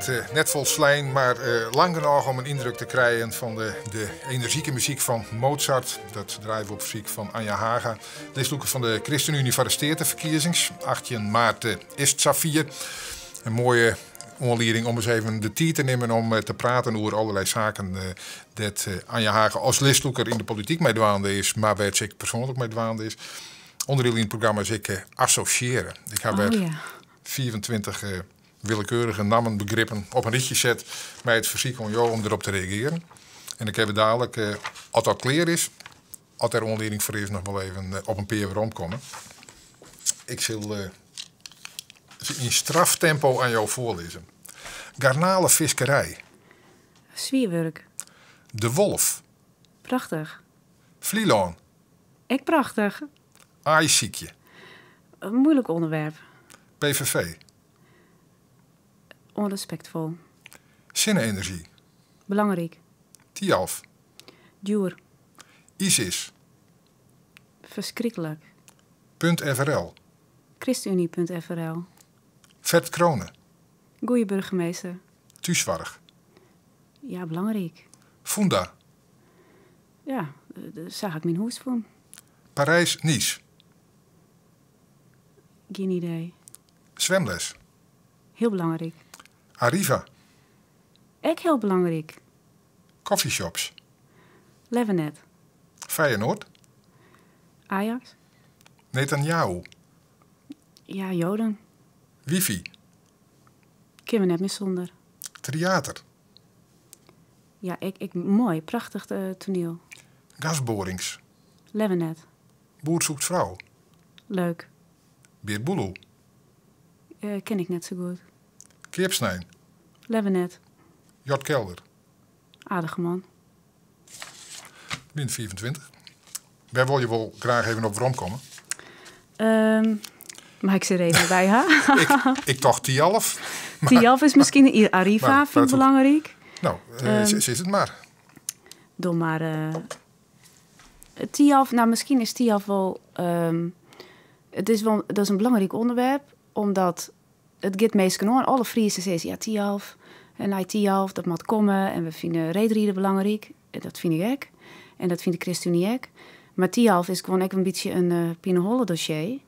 Net, net folslein, mar lang genôch om in yndruk te krijen fan de, de enerzjike muzyk fan Mozart. Dat draaie we op fersyk fan Anja Haga, listlûker fan de ChristenUnie foar de Steateferkiezings. 18 maart is it safier. In moaie oanlieding om ris even de tiid te nimmen om te praten oer allerlei saken dêr't Anja Haga as listlûker yn de polityk mei dwaande is, mar wêr't se ek persoanlik mei dwaande is. Underdiel yn it programma is ek assosjeare. Ik ha wer 25 willekeurige nammen, begrippen op in rychje set mei it fersyk oan jo om derop te reagearjen. En dan kinne we dalik, as dat klear is, as der oanlieding foar is, noch wol even op in pear weromkomme. Ik sil se yn straf tempo oan jo foarlizze. Garnalefiskerij. Swier wurk. De wolf. Prachtich. Flylân. Ek prachtich. Aaisykje. In muoilik ûnderwerp. PVV. Ûnrespektfol. Sinne-enerzjy. Belangryk. Thialf. Djoer. ISIS. Ferskriklik. Punt FRL. ChristenUnie.frl. Ferd Crone. Goeie burgemeester. Thússoarch. Ja, belangryk. Funda. Ja, sa ha ik myn hûs fûn. Parys-Nice. Gjin idee. Swimles. Hiel belangryk. Arriva. Ek hiel belangryk. Coffeeshops. Leaver net. Feyenoord. Ajax. Netanyahu. Ja, Joden. Wifi. Kinne we net mear sûnder. Tryater. Ja, ik, ik, moai, prachtich toaniel. Gasboarings. Leaver net. Boer zoekt vrouw. Leuk. Bear Boeloe. Ken ik net sa goed. Keapsnein. Leaver net. Jort Kelder. Aardige man. Min 25. Wêr wolle je wol graach even op weromkomme? Mei ik se der even by ha? Ik tocht Thialf. Thialf is miskien Arriva, fyn ik belangryk. No, sis it mar. Doch mar Thialf, no miskien is Thialf wol. It is wol, dat is in belangryk ûnderwerp, omdat it giet minsken oan. Alle Friezen sizze ja, Thialf en nei Thialf, dat moat komme. En we fine reedriden belangryk. Dat fyn ik ek. En dat fynt de ChristenUnie ek. Mar Thialf is gewoan ek in bytsje in pineholle dossier.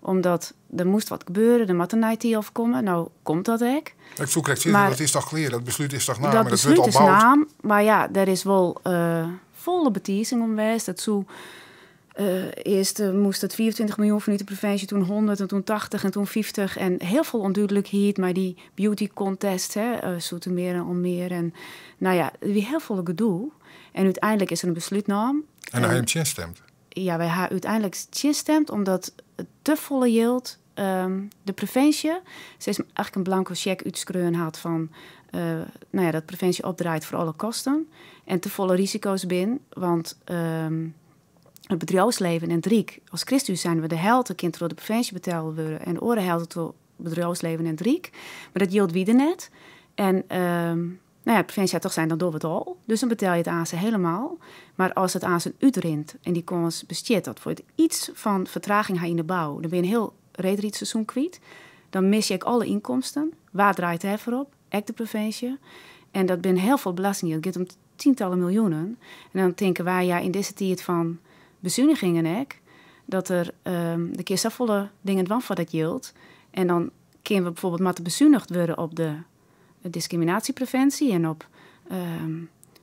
Omdat der moast wat gebeure, der moat in nij Thialf komme. No komt dat ek. Ik soe krekt sizze, dat is toch klear? Dat beslút is toch naam? Dat en dat wurdt beslút al is boud? naam, mar ja, der is wol folle betizing om west. Dat soe, earst moast it 25 miljoen fanút de provinsje, toen 100 en toen 80 en toen 50. En hiel folle ûndúdlikheid mei dy beauty contest, hè, Zoetermeer en Almere. En, no ja, der wie hiel folle gedoe. En úteinlik is der in beslút naam. En dan ha jim tsjinstimd? Ja, wy ha úteinlik tsjinstimd omdat it te folle jild, de provinsje sis eigentlik in blanko sjek útskreaun hat fan, no ja, dat provinsje opdraait foar alle kosten en te folle risiko's bin, want it bedriuwslibben en it Ryk, as ChristenUnie seine we de helte kin troch de provinsje betelle wurde en de oare helte troch bedriuwslibben en it Ryk. Mar dat jild wie der net. En no ja, de provinsje hat toch sein, dan dogge we it al. Dus dan betelje it aanst helemaal. Mar as it aanst útrint en dy kâns bestiet dat foar it iets fan fertraging ha yn de bou, dan bin je in hiel reedrydseizoen kwyt. Dan mis je ek alle ynkomsten. Wa draait dêrfoar op? Ek de provinsje. En dat binne hiel folle belastingjild. It giet om tientallen miljoenen. En dan tinke wy, ja, yn dizze tiid fan besunigingen ek, dat der kin safolle dingen dwaan foar dat jild. En dan kinne we bijvoorbeeld moatte besunigd wurde op de discriminatiepreventie en op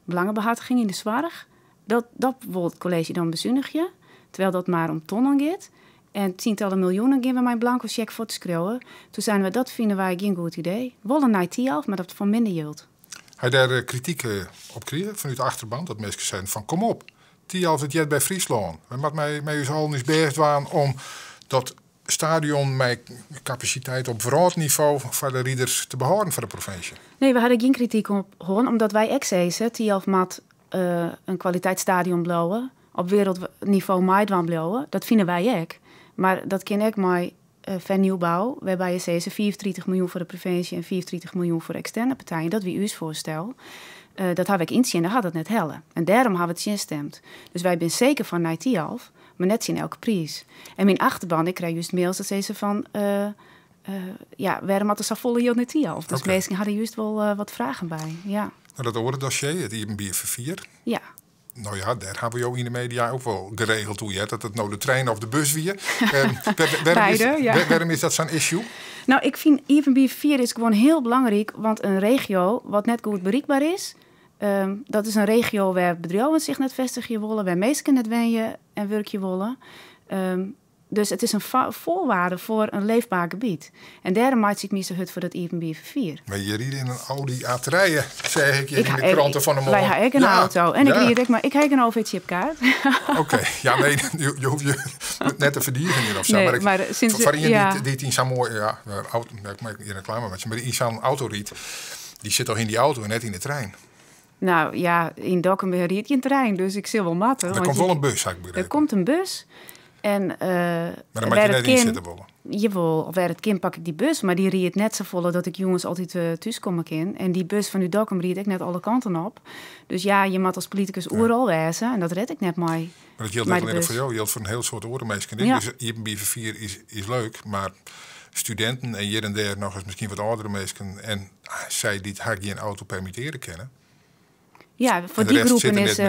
belangebehartiging yn de soarch. Dat wol it kolleezje dan besunigje, terwijl dat mar om tonnen giet. En tientallen miljoenen gean we mei in blanko sjek foar te skriuwen. Toen seinen we, dat fine wy gjin goed idee. Wol in nij Thialf, mar dat foar minder jild. Ha je dêr krityk op krigen fanút de achterban? Dat minsken seinen fan kom op, Thialf it heart by Fryslân. Wy moatte mei ús allen ús bêst dwaan om dat stadion mei kapasiteit op wrâldnivo foar de riders te behâlden foar de provinsje. Nee, we ha der gjin krityk op hân, omdat wy ek sizze, Thialf moat in kwaliteitsstadion bliuwe, op wereldnivo meidwaan bliuwe. Dat fine wy ek. Mar dat kin ek mei fernieuwbou, wêrby je sizze 35 miljoen foar de provinsje en 35 miljoen foar eksterne partijen. Dat wie ús foarstel. Dat ha wy ek yntsjinne, hat it net helle. En dêrom ha we tsjinstimd. Dus wy binne seker foar nij Thialf, mar net tsjin elke priis. En myn achterban, ik krij just mails dat sizze fan, Ja, wêrom moat der safolle jild nei Thialf? Dus minsken ha der just wol wat fragen by. Ja. Nou, dat oare dossier, it iepenbier ferfier. Ja. No ja, dêr hawwe jo yn de media ek wol geregeld oer heard, dat it no de trein of de bus wie. Beide, ja. Wêrom is dat sa'n issue? No, ik fyn iepenbier ferfier is gewoan hiel belangryk, want in regio wat net goed berikber is, dat is in regio wêr bedriuwen sich net festigje wolle, wêr minsken net wenje en wurkje wolle. Dus it is in foarwaarde foar in leefber gebiet. En dêrom meitsje ik my sa hurd foar dat iepenbier ferfier. Mar je ride yn in Audi A3, seach ik hjir yn de krante fan 'e moarn. Wy ha ek in auto. En ik ried ek, mar ik ha ek in OV-chipkaart. Oké, ja, nee, je hoege je net te ferdigenjen of sa. Nee, mar ik, mar sinds foar ien ja. dy't yn sa'n moai, ja, auto, ik moat hjir reklame meitsje, mar dy't yn sa'n auto rydt, dy sit toch yn dy auto en net yn de trein? Nou ja, yn Dokkum riidt gjin trein, dus ik sil wol moatte. Der komt wol in bus, ha ik begrepen. Der komt in bus. En, mar dan moat je net yn sitte wolle. Jawol, wêr it kin pak ik dy bus, mar dy riidt net safolle dat ik jûns altyd thús komme kin. En dy bus fanút Dokkum riidt ek net alle kanten op. Dus ja, je moatte as politikus oeral wêze en dat red ik net mei Mar dat jildt net allinnich foar jo, jildt foar in hiel soad oare minsken ek. Dus iepenbier ferfier is leuk, mar studinten en hjir en dêr nochris miskien wat âldere minsken en sy dy't har gjin auto permittearje kinne. Ja, foar dy groepen is.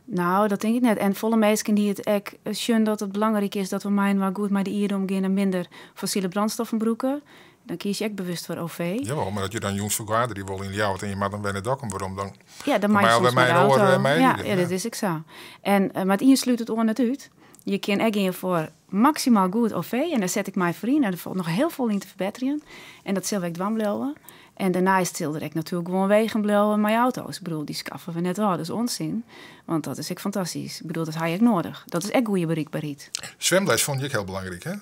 No, dat tink ik net. En folle minsken dy't it ek sjen dat it belangryk is dat we mei-inoar goed mei de ierde omgean en minder fossile brandstoffen brûke, dan kies je ek bewust foar OV. Jawol, mar as je dan jûns fergaderje wolle yn Ljouwert en je moatte dan wer nei Dokkum werom, dan Ja, dan moat je soms mei de auto. Ja, ja, dat is ek sa. En, mar it ien slút it oar net út. Je kin ek gean foar maksimaal goed OV en dêr set ik my foar yn en der falt noch hiel folle yn te ferbetterjen. En dat sil ik dwaan bliuwe. En dêrneist sil der ek natuerlik gewoan wegen bliuwe mei auto's. Ik bedoel, dy skaffe we net ôf, dat is onsin. Want dat is ek fantastysk. Ik bedoel, dat ha je ek noadich. Dat is ek goede berikberheid. Swimles fûn je ek hiel belangryk, hè?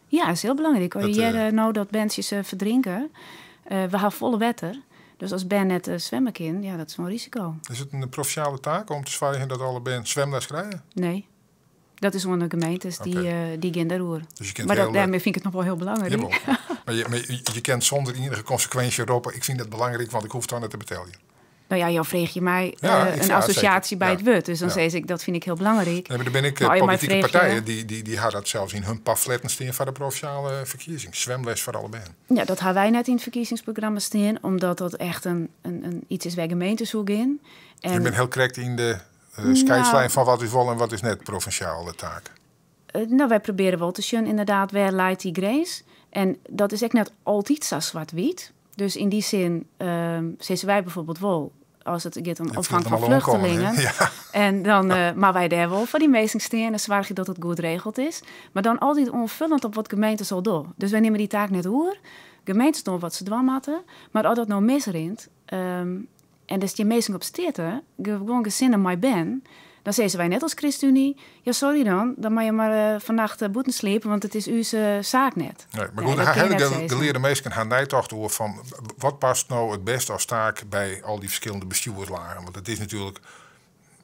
Ja, dat is hiel belangryk. As je hearre no dat berntsjes ferdrinke, we ha folle wetter. Dus as bern net swimme kin, ja, dat is wol in risiko. Is it in provinsjale taak om te soargjen dat alle bern swimles krije? Nee. Dat is oan de gemeentes, dy gean dêroer. Dus je kent Mar hiel, dêrmei fyn ik it noch wol hiel belangryk. Jawol. Mar je kent sûnder ienige konsekwinsje roppe, ik fyn dat belangryk, want ik hoech dan net te beteljen. No ja, jo freegje my Ja, ik in vraag zeker. assosjaasje by it wurd. Dus dan Ja. sis ik, dat fyn ik hiel belangryk. Nee, mar der binne ek Mar as je my politike freegje partijen dy ha dat sels yn hun pamfletten stean foar de provinsjale ferkiezings. Swimles foar alle bern. Ja, dat ha wy net yn it ferkiezingsprogramma stean, omdat dat echt in iets is wêr gemeentes oer gean. Je En bent hiel krekt yn de skeidslijn fan wat is wol en wat is net provinsjale taak. No, wy probearje wol te sjen ynderdaad wêr leit dy grins. En dat is ek net altyd sa swart-wyt. Dus yn dy sin sizze wy bijvoorbeeld wol, as it giet om Het opfang voelt fan hem al oankommen, hè? vluchtelingen. En dan moatte wy dêr wol foar dy minsken stean en soargje dat it goed regeld is. Mar dan altyd oanfullend op wat gemeentes al dogge. Dus wy nimme dy taak net oer. Gemeentes dogge wat se dwaan moatte. Mar as dat no misrint, en der stean minsken op strjitte, gewoan gesinnen mei bern, dan sizze wy net as ChristenUnie, ja sorry dan, dan moat je mar fannacht bûten sliepe, want it is ús saak net. Nee, mar Nee, goed, dat ha kin je hele net sizze. geleerde minsken ha neitocht oer fan wat past no it bêst as taak by al dy ferskillende bestjoerslagen? Want it is natuerlik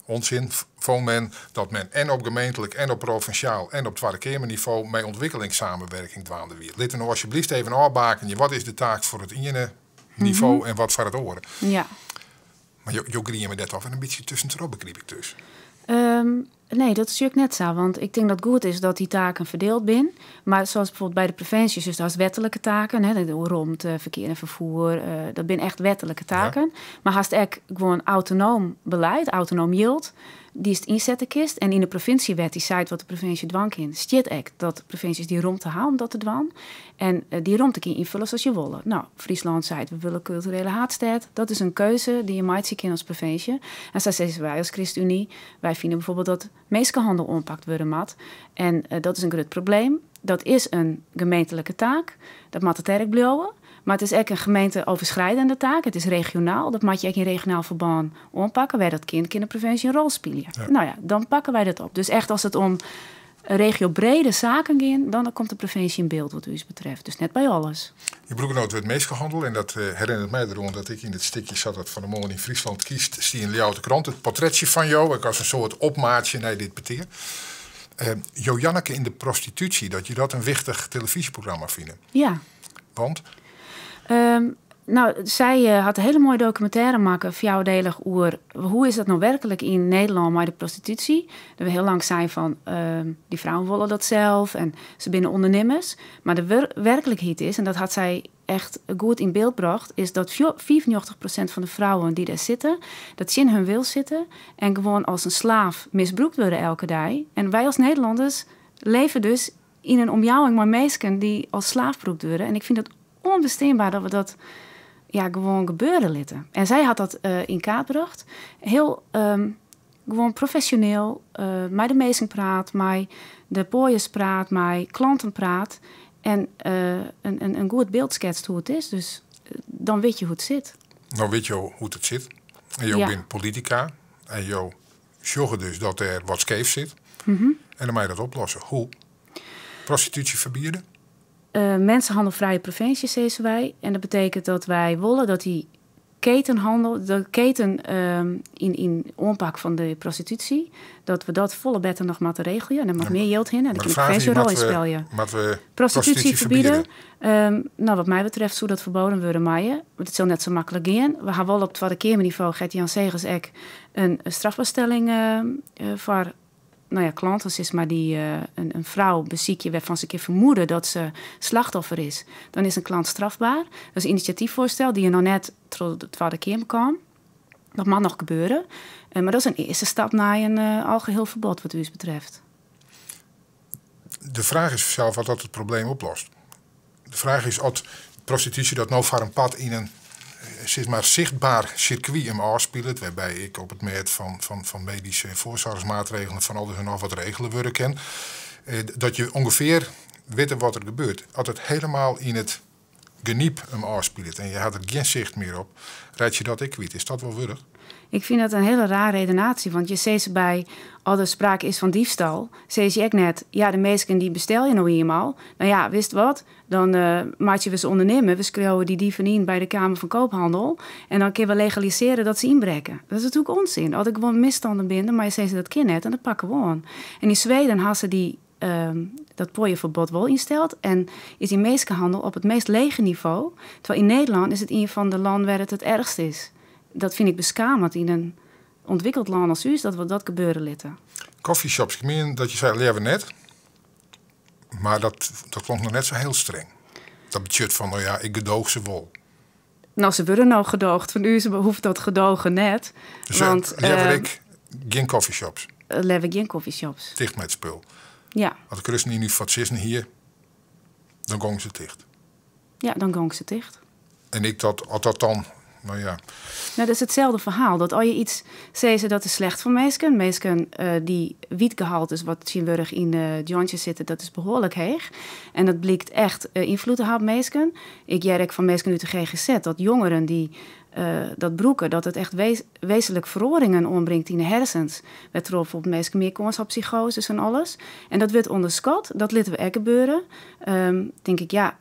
onsin, fûn men, dat men en op gemeentlik en op provinsjaal en op Twadde Keamernivo mei ûntwikkelingssamenwerking dwaande wie. Lit no alsjeblieft even ôfbakenje, wat is de taak foar it iene nivo en wat foar it oare? Mar jo grieme dêr toch wer in bytsje tuskentroch, begryp ik dus. Nee, dat is ek net sa. Want ik tink dat goed is dat dy taken ferdield binne. Mar sa as byfoarbyld by de provinsje, dus dat is wetlike taken, hè, de romte, ferkear en ferfier, dat binne echt wetlike taken. Mar hast ek gewoan autonoom belied, autonoom jild, dy'tst ynsette kinst. En yn de provinsjewet, dy seit wat de provinsje dwaan kin, stiet ek dat provinsjes dy romte ha om dat te dwaan. En dy romte kin je ynfolje sa't je wolle. No, Fryslân seit, we wolle kulturele haadstêd. Dat is in keuze dy't je meitsje kinne as provinsje. En sa sizze wy as ChristenUnie, wy fine byfoarbyld dat minskehandel oanpakt wurde moat. En dat is in grut probleem. Dat is in gemeentlike taak. Dat moat it ek bliuwe. Mar it is ek in gemeenteoverschrijdende taak. It is regionaal. Dat moat je ek yn regionaal ferbân oanpakke. Wêr dat kin, kin de provinsje in rol spylje. No ja, dan pakke wy dat op. Dus echt as it om regiobrede saken giet, dan komt de provinsje yn byld wat ús betreft. Dus net by alles. Je brûke no it wurd minskehannel en dat herinnert my deroan dat ik yn it stikje sat dat Fan 'e Moarn yn Fryslân kiest, stie yn Ljouwerter Krante it portretsje fan jo, ek as in soart opmaatsje nei dit petear. Jo Janneke in de prostitutie, dat je dat in wichtich telefyzjeprogramma fine. Ja. Want? Nou, sy hat in hiele moaie dokumintêre makke, fjouwerdelich, oer hoe is dat no werklik yn Nederlân mei de prostitúsje. Dat we hiel lang sein fan dy frouwen wolle dat sels en se binne ûndernimmers. Mar de werklikheid is, en dat hat sy echt goed yn byld brocht, is dat 95% fan de frouwen dy't dêr sitte, dat tsjin har wil sitte en gewoan as in slaaf misbrûkt wurde elke dei. En wy as Nederlanners leve dus yn in omjouwing mei minsken dy't as slaaf brûkt wurde. En ik fyn dat ûnbesteanber dat we dat, ja, gewoan gebeure litte. En sy hat dat yn kaart brocht. Hiel gewoan profesjoneel, mei de minsken praat, mei de poaiers praat, mei klanten praat. En in goed byld sketst hoe't it is. Dus dan witte je hoe't it sit. No witte jo hoe't it sit. En jo binne politika. En jo sjogge dus dat der wat skeef sit. En dan moatte je dat oplosse. Hoe? Prostitúsje ferbiede? Mensenhandelvrije provinsje, sizze wy. En dat betekent dat wy wolle dat dy ketenhandel, de keten yn oanpak fan de prostitúsje, dat we dat folle better noch moatte regelje. En der moat mear jild hinne. En dan Mar de kin de fraach is, provinsje in rol moatte we spylje. moatte we Prostitúsje prostitúsje ferbiede? ferbiede? Nou, wat my betreft soe dat ferbean wurde meie. Want it sil net sa maklik gean. We hawwe wol op Twadde Keamernivo, Gert-Jan Segers, ek in strafbaarstelling foar, nou ja, klanten, sis mar, dy't in frou besykje wêrfan't se in kear fermoede dat se slachtoffer is. Dan is in klant strafber. Dat is in inisjatyffoarstel dy't noch net troch de Twadde Keamer kaam. Dat moat noch gebeure. Mar dat is in earste stap nei in algeheel ferbod wat ús betreft. De fraach is sels wat dat it probleem oplost. De fraach is oft prostitúsje dat no foar in part yn in sis mar, sichtber sirkwy him ôfspilet, wêrby't ik op it mêd fan medyske en foarsoarchmaatregelen fan alles en noch wat regele wurde kin. Dat je ûngefear witte wat der gebeurt. As it hielendal yn it geniep him ôfspilet en je hat der gjin sicht mear op, reitsje dat ek kwyt. Is dat wol wurdich? Ik fyn dat in hiele rare redenaasje, want je sizze by as der sprake is fan diefstal, sizze je ek net, ja, de minsken dy bestelje no ienmaal. No ja, witst wat? Dan meitsje we se ûndernimmer, we skriuwe dy dieven yn by de Kamer van Koophandel en dan kinne we legalisearje dat se ynbrekke. Dat is natuerlik ûnsin. As der gewoan misstannen binne, dan moatte je sizze dat kin net en dat pakke we oan. En yn Sweden hawwe se dat poaieferbod wol ynsteld en is dy minskehandel op it meast lege nivo. Terwijl yn Nederlân is it ien fan de lannen wêr't it it erchst is. Dat fyn ik beskaamlik yn in ûntwikkele lân as ús, dat we dat gebeure litte. Coffeeshops, ik mien dat je sei leaver net, mar dat klonk noch net sa hiel streng. Dat betsjut fan, no ja, ik gedooch se wol. No, se wurde no gedoogd. Fan ús hoecht dat gedogen net. Dus, want, leaver ik gjin coffeeshops? Leaver gjin coffeeshops. Ticht mei it spul. Ja. As de ChristenUnie foar it sizzen hie, dan gongen se ticht. Ja, dan gongen se ticht. En ik dat, as dat dan, no ja. No, dat is itselde ferhaal. Dat as je yts sizze dat is slecht foar minsken. Minsken dy wietgehaltes wat tsjintwurdich yn de jointjes sitte, dat is behoarlik heech. En dat blykt echt ynfloed te hawwen op minsken. Ik hear ek fan minsken út de GGZ dat jongeren dy't dat brûke, dat it echt wezenlik feroaringen oanbringt yn de hersens. Wêrtroch bijvoorbeeld minsken mear kâns op psychoses en alles. En dat wurdt ûnderskat, dat litte we ek gebeure. Tink ik, ja,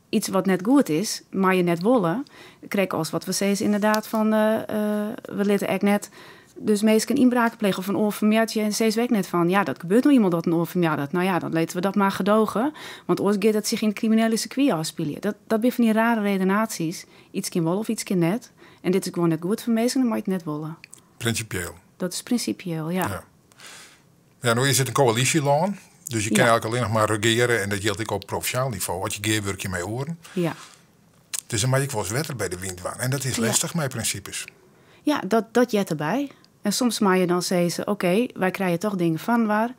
yts wat net goed is, moatte je net wolle. Krekt as wat we sizze ynderdaad fan, we litte ek net dus minsken ynbraken plege of in oar fermoardzje en sizze we ek net fan, ja, dat gebeurt no ienmaal dat in oar fermoardet. No ja, dan litte we dat mar gedoge, want oars giet it sich yn it kriminele sirkwy ôfspylje. Dat binne fan dy rare redenaasjes. Yts kin wol of yts kin net. En dit is gewoan net goed foar minsken, dan moatte je it net wolle. Prinsipieel. Dat is prinsipieel, ja. Ja. Ja, no is it in koälysjelân, dus je kinne eigentlik allinnich mar regeare en dat jildt ek op provinsjaal nivo, as je gearwurkje mei oaren. Dus dan moatte je ek wolris wetter by de wyn dwaan. En dat is lestich mei prinsipes. Ja, dat heart derby. En soms moatte je dan sizze, oké, wy krije dochs dingen fan waar.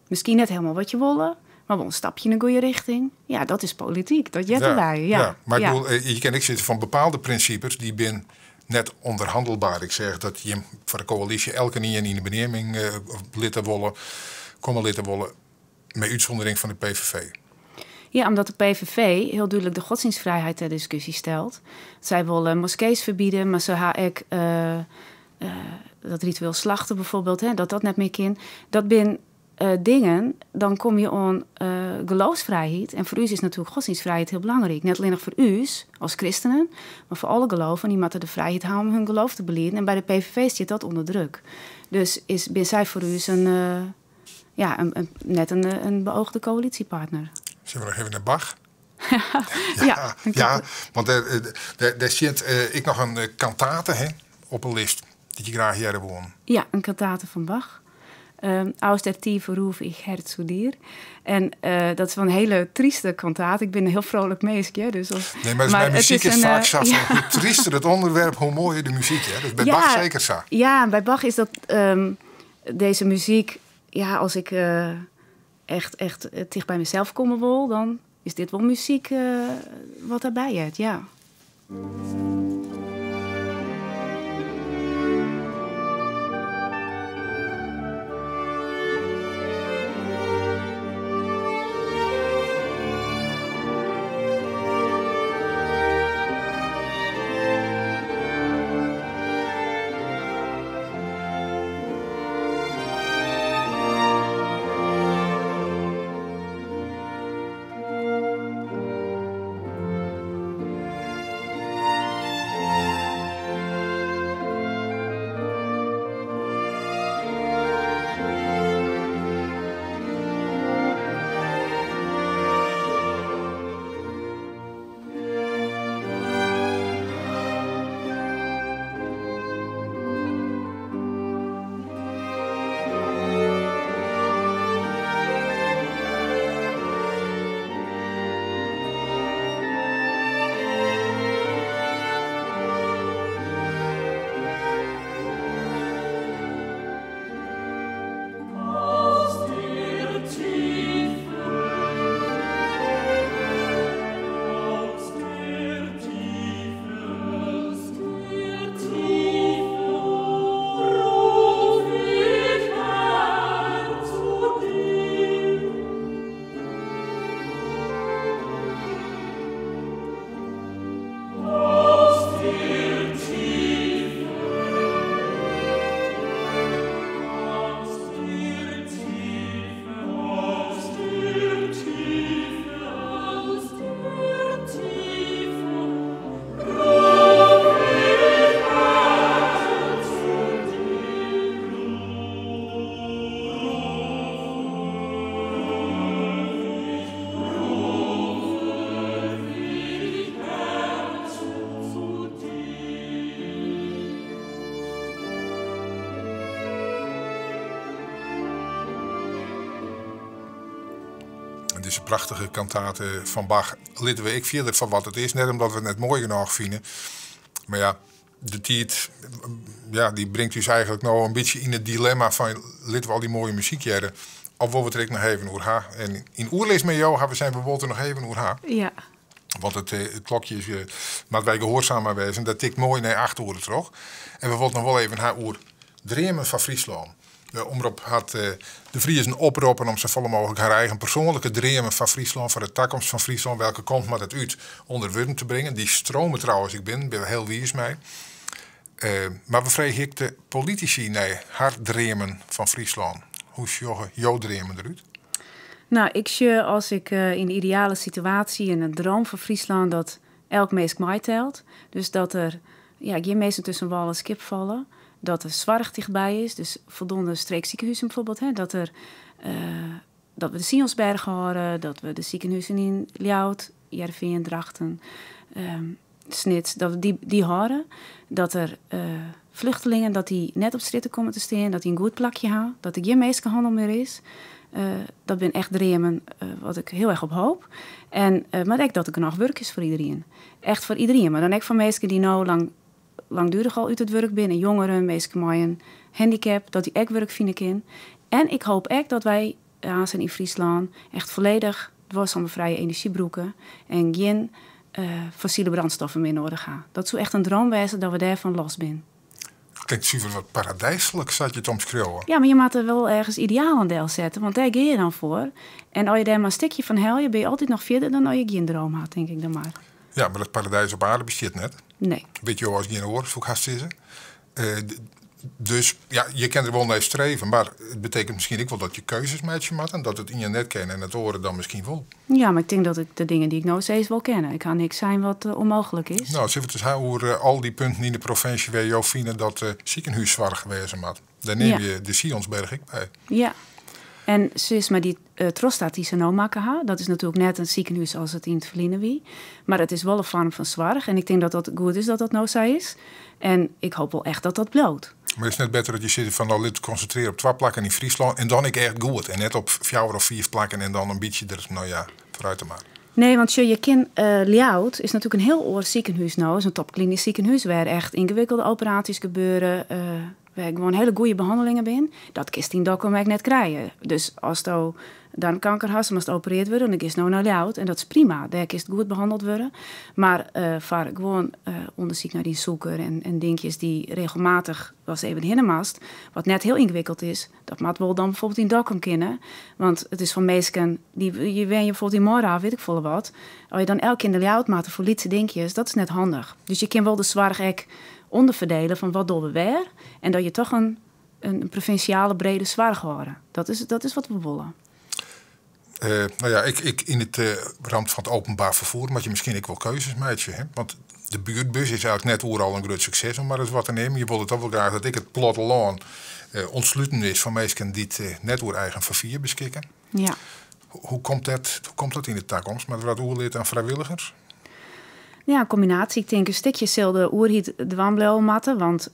Miskien net hielendal wat je wolle, mar wol in stapke yn de goede rjochting. Ja, dat is polityk, dat heart derby. Ja. Ja, mar ik bedoel, je kin ek sizze fan bepaalde prinsipes, dy binne net ûnderhannelber. Ik sis dat je foar de koälysje elkenien yn de beneaming litte wolle, komme litte wolle, mei útsûndering fan de PVV. Ja, omdat de PVV hiel dúdlik de godstsjinstfrijheid ter diskusje stelt. Sy wolle moskees ferbiede, mar se ha ek, dat ritueel slachten bijvoorbeeld, hè, dat dat net mear kin. Dat binne dingen, dan komme je oan geloofsfrijheid. En foar ús is natuerlik godstsjinstfrijheid hiel belangryk. Net allinnich foar ús as kristenen, mar foar alle geloven. Dy moatte de frijheid ha om har geloof te beliden. En by de PVV stiet dat ûnder druk. Dus binne sy foar ús ja, net in beoogde koälysjepartner. Sille we noch even nei Bach? Ja, ja, want dêr stiet ek noch in kantate, hè, op 'e list dy't je graach hearre woene. Ja, in kantate fan Bach. Aus der Tiefe ruf ich Herr zu dir. En dat is wel in hiele tryste kantate. Ik bin in hiel frolik minsk, hear. Dus as, Nee, mar mar by it muzyk is is in, faak sa fan, hoe tryster it ûnderwerp, hoe moaier de muzyk. Hè? Dat is by Bach seker sa. Ja, by Bach is dat dizze muzyk, ja, as ik echt ticht by mysels komme wol, dan is dit wol muzyk wat dêrby heart, ja. Dizze prachtige kantate fan Bach litte we ek fierder foar wat it is. Net omdat we it net moai genôch fine. Mar ja, de tiid, ja, dy bringt ús eigentlik no in bytsje yn it dilemma fan litte we al dy moaie muzyk hearre of wolle we it der ek noch even oer ha. En yn oerlis mei jo hawwe sein, we wolle it der noch even oer ha. Want it klokje is, moat wy gehoarsaam mei wêze. Dat tikt moai nei 8 oere troch. En we wolle it noch wol even ha oer dreamen foar Fryslân. De Omrop hat de Friezen oproppen om safolle mooglik har eigen persoanlike dreamen foar Fryslân, foar de takomst fan Fryslân, welke kant moat it út, ûnder wurden te bringen. Dy strome trouwens ek binnen, binne we hiel wiis mei. Mar we freegje ek de politisy nei har dreamen fan Fryslân. Hoe sjogge jo dreamen derút? Ik sjoch as ik yn de ideale situaasje en in droom foar Fryslân dat elk minsk meitelt. Dus dat der, ja, gjin minsken tusken wâl en skip falle. Dat der soarch tichtby is, dus foldoende streeksiekenhuzen bijvoorbeeld. Hè, dat we de Sionsberg hâlde, dat we de siekenhuzen yn Ljouwert, Hearrenfean, Drachten, Snits, dat we dy hâlde. Dat der vluchtelingen, dat dy net op strjitte komme te stean, dat dy in goed plakje ha, dat der gjin minskehannel mear is. Dat binne echt dreamen wat ik hiel erch op hoop. En mar ek dat der genôch wurk is foar iderien. Echt foar iderien, mar dan ek foar minsken dy't no langdurig al út it wurk binne, jongeren, minsken mei in handicap, dat dy ek wurk fine kin. En ik hoop ek dat wy aanst yn Fryslân echt folledich duorsame frije enerzjy brûke en gjin fossile brandstoffen mear noadich ha. Dat soe echt in droom wêze dat we dêrfan los binne. Klinkt suver wat paradijselijk, sa't je it omskriuwe. Ja, mar je moatte wol ergens idealen delsette, want dêr gean je dan foar. En as je dêr mar in stikje fan helje, bin je altyd noch fierder dan as je gjin droom hat, tink ik dan mar. Ja, mar dat paradijs op aarde bestiet net. Nee. Wit jo as gjin oar, soe ik hast sizze. Dus ja, je kin der wol nei streven, mar it betekent miskien ek wol dat je keuzes meitsje moatte en dat it ien net kin en it oare dan miskien wol. Ja, mar ik tink dat ik de dingen dy't ik no sis wol ken. Ik ha niks sein wat ûnmooglik is. Sille we it ris ha oer al dy punten yn de provinsje wêr jo fine dat sikehússoarch wêze moat. Dêr neam je de Sionsberg ek by. Ja. En sis mar dy trochstart dy't se no makke ha, dat is natuerlik net in sikehûs as it yn it ferline wie. Mar it is wol in foarm fan soarch en ik tink dat dat goed is dat dat no sa is. En ik hoop wol echt dat dat bliuwt. Mar is it net better dat je sizze fan no lit it konsintrearje op twa plakken yn Fryslân en dan ek echt goed en net op fjouwer of fiif plakken en dan in bytsje der, no ja, foarút mar. Nee, want sjoch, je kin Ljouwert is natuerlik in hiel oar sikehûs no, is in topklinisch sikehûs wêr echt yngewikkelde operaasjes gebeure, wêr gewoan hiele goede behannelingen binne. Dat kinst yn Dokkum ek net krije. Dus asto darmkanker hast en moatst opereard wurde, dan giest no nei Ljouwert en dat is prima. Dêr kinst goed behanneld wurde. Mar foar gewoan ûndersyk nei dyn sûker en dinkjes dy't regelmatich wolst even hinne moatst, wat net hiel yngewikkeld is, dat moat wol dan bijvoorbeeld yn Dokkum kinne. Want it is foar minsken dy't je wenje bijvoorbeeld yn Mora of wit ik folle wat. As je dan elke kear nei Ljouwert moatte foar lytse dinkjes, dat is net handich. Dus je kin wol de soarch ek ûnderferdele fan wat dogge we wêr en dat je toch in provinsjale brede soarch hâlde. Dat is wat we wolle. No ja, ik, yn it ramt fan it openbaar ferfier moat je miskien ek wol keuzes meitsje. Hè? Want de buertbus is eigentlik net oeral in grut sukses, om mar ris wat te neamen. Je wolle toch wol graach dat ek it plattelân ûntsluten is fan minsken dy't net oer eigen ferfier beskikke. Hoe komt dat yn de takomst? Moat wat oerlitte oan frijwilligers? Ja, in kombinaasje. Ik tink in stikje sil de oerheid dwaan bliuwe moatte, want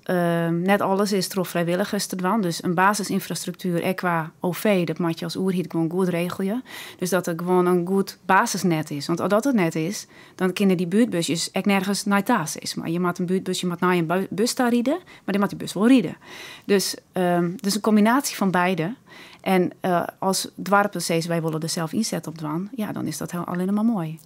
net alles is troch frijwilligers te dwaan. Dus in basisynfrastruktuer, ek kwa OV, dat moat je as oerheid gewoan goed regelje. Dus dat der gewoan in goed basisnet is. Want as dat it net is, dan kinne dy buertbusjes ek nergens nei ta, sis mar. Je moat in buertbusje moat nei in bus ta ride, mar dan moat dy bus wol ride. Dus in kombinaasje fan beide. En as doarpen sizze wy wolle der sels ynset op dwaan, ja, dan is dat allinnich mar moai.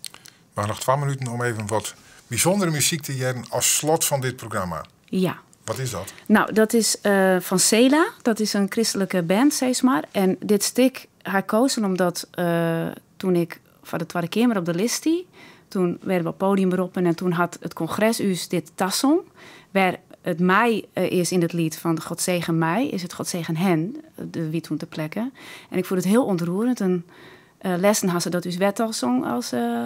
We ha noch 2 minuten om even wat bysûndere muzyk te hearren as slot fan dit programma. Ja. Wat is dat? Nou, dat is fan Sela. Dat is in kristlike band, sis mar. En dit stik ha ik kozen omdat toen ik foar de Twadde Keamer op de list stie, toen werden we op podium beroppen en toen hat it kongres ús dit tasong, wêr it my is yn it liet fan God zegen mij, is it God zegen hen, de wie toen ter plekke. En ik fûn it hiel ûntroerend. En lessen ha se dat ús wer tasong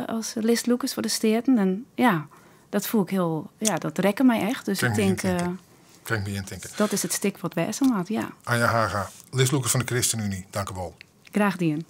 as listlûkers foar de Steaten. En ja, dat fûn ik hiel, ja, dat rekke my echt. Dus ik Kin ik my tink, yntinke. Kin ik my yntinke. dat is it stik wat wêze moat, ja. Anja Haga, listlûker fan de ChristenUnie, dank u wol. Graach dien.